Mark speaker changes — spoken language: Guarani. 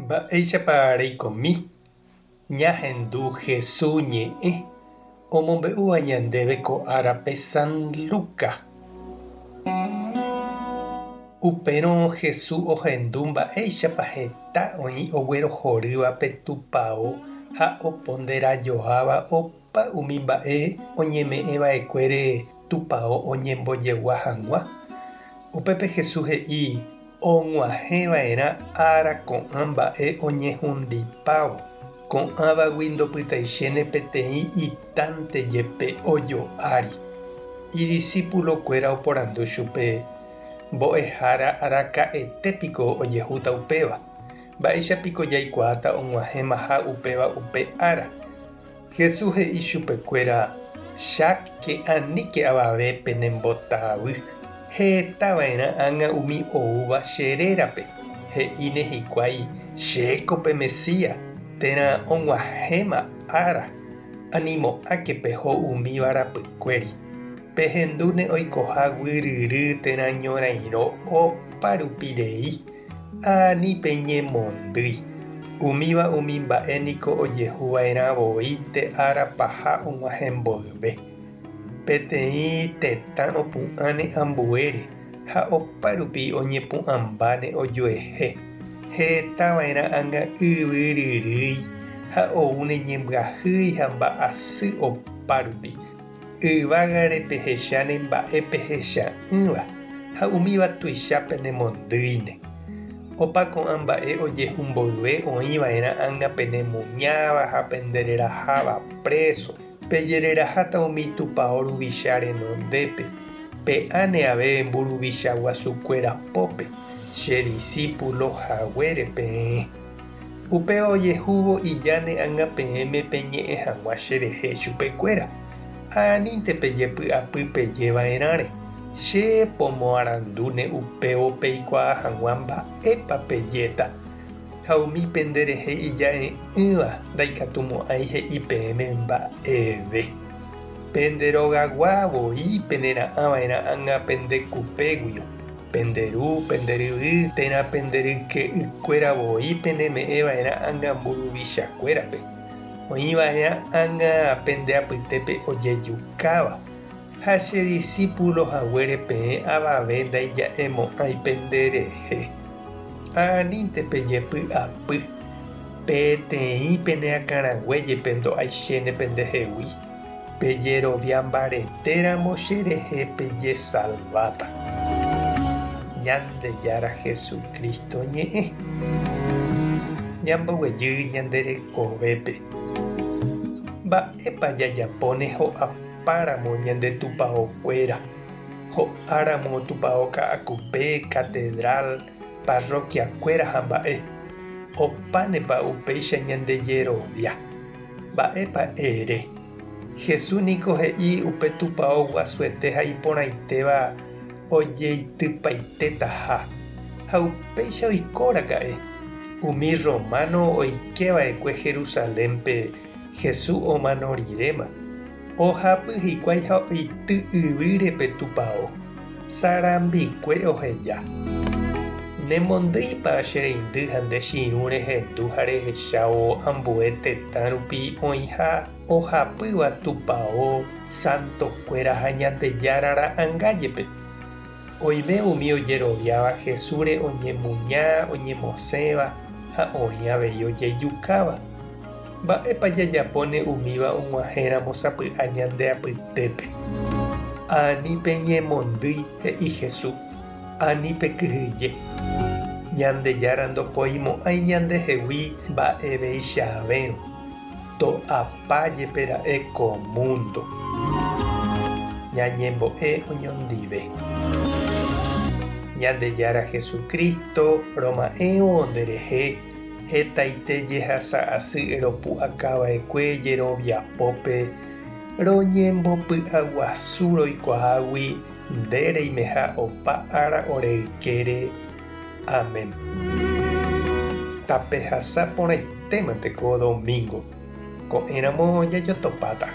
Speaker 1: Mba'éichapa reikomi ñahendu Hesu ñe'ẽ omombe'úva ñandéve ko árape San Lucas? Upérõ Hesu ohendu mba'éichapa heta oĩ oguerohorýva pe tupao ha oponderajoáva opa umi mba'e oñeme'ẽva'ekuére tupao oñembojegua hag̃ua. Upépe Hesu he'i Og̃uahẽva'erã ára ko'ã mba'e oñehundipávo, ko'ãvagui ndopytaichéne peteĩ itánte jepe ojo'ári. Idisípulokuéra oporandu chupe, Mbo'ehára araka'ete piko ojehúta upéva? Mba'éicha piko jaikuaáta og̃uahẽmaha upéva upe ára? Jesús he'i chupekuéra, Cháke aníke avave penembotavy, heta va'erã ág̃a umi oúva che rérape, he'íne hikuái, Chéko pe Mesías, térã og̃uahẽma ára, animo'ãke peho umíva rapykuéri. Pehendúne oikoha guyryry térã ñorairõ opa rupi rei. Ani peñemondýi. Umíva umi mba'e niko ojehu va'erã voínte ára paha og̃uahẽ mboyve. Peteĩ tetã opu'ãne ambuére ha opa rupi oñepu'ãmbáne ojuehe. Heta va'erã anga yvy ryrýi ha oúne ñembyahýi ha mba'asy opa rupi. Yvágare pehecháne mba'e pehecha'ỹva, ha umíva tuicha penemondýine. Opa ko'ã mba'e ojehu mboyve oĩ va'erã ág̃a penemuñáva ha pendereraháva préso, pejereraháta umi tupao ruvicha renondépe, pe'áne ave mburuvicha guasukuéra pópe, che disípulo haguére peẽ. Upéva ojehúvo ijáne ág̃a peẽme peñe'ẽ hag̃ua cherehe chupekuéra, ha anínte pejepy'apy peje va'erãre, che pomoarandúne upévo peikuaa hag̃ua mba'épa pejéta, ha umi penderehe ija'e'ỹva ndaikatumo'ãi he'i peẽme mba'eve. Pende rogagua voi penera'ã va'erã ág̃a pende kupéguio. Pende ru, pende ryvy térã pende ryke'ykuéra voi peneme'ẽ va'erã ág̃a mburuvichakuérape. Oĩ va'erã ág̃a pende apytépe ojejukáva, ha che disípulo haguére peẽ avave ndaija'emo'ãi penderehe. Anínte pejepy'apy, peteĩ pene akãrague jepe ndo'aichéne pendehegui. Pejerovia mbaretéramo cherehe pejesalváta. Ñandejára Jesucristo ñe'ẽ. Ñamboguejy ñande rekovépe. Mba'épa jajapóne ho'apáramo ñande tupaokuéra, ho'áramo tupao Ka'akupe, catedral, parroquia-kuéra ha mba'e? Opánepa upéicha ñande jerovia? Mba'épa ere? Jesús niko he'i upe tupao guasuete ha iporãitéva ojeitypaitétaha. Ha upéicha oiko raka'e. Umi rrománo oike va'ekue Jerusalénpe Jesús omano riréma, ohapy hikuái ha oity yvýre pe tupao. Sarambikue oheja. Nemondýipa che reindy ha nde che irũ rehendu ha rehechávo ambue tetã rupi oĩha ohapýva tupao, santokuéra ha Ñandejára ra'anga jepe. Oime umi ojeroviáva Jesúsre oñemuña, oñemosẽva ha oĩ avei ojejukáva. Mba'épa jajapóne umíva og̃uahẽramo sapy'a ñande apytépe? Ani peñemondýi, he'i Jesús, ani pekyhyje. Ñandejára ndopoimo'ãi ñandehegui mba'eveichavérõ, to'apa jepe ra'e ko múndo. Ñañembo'e oñondive. Ñandejára Jesucristo, roma'ẽvo nderehe, Hetaite jehasa asy eropu'aka va'ekue jeroviapópe roñembopy'aguasu roikuaágui nde reimeha opa ára ore ykére. Amén. Tapehasa porãitémante ko domingo. Ko'ẽramo jajotopáta.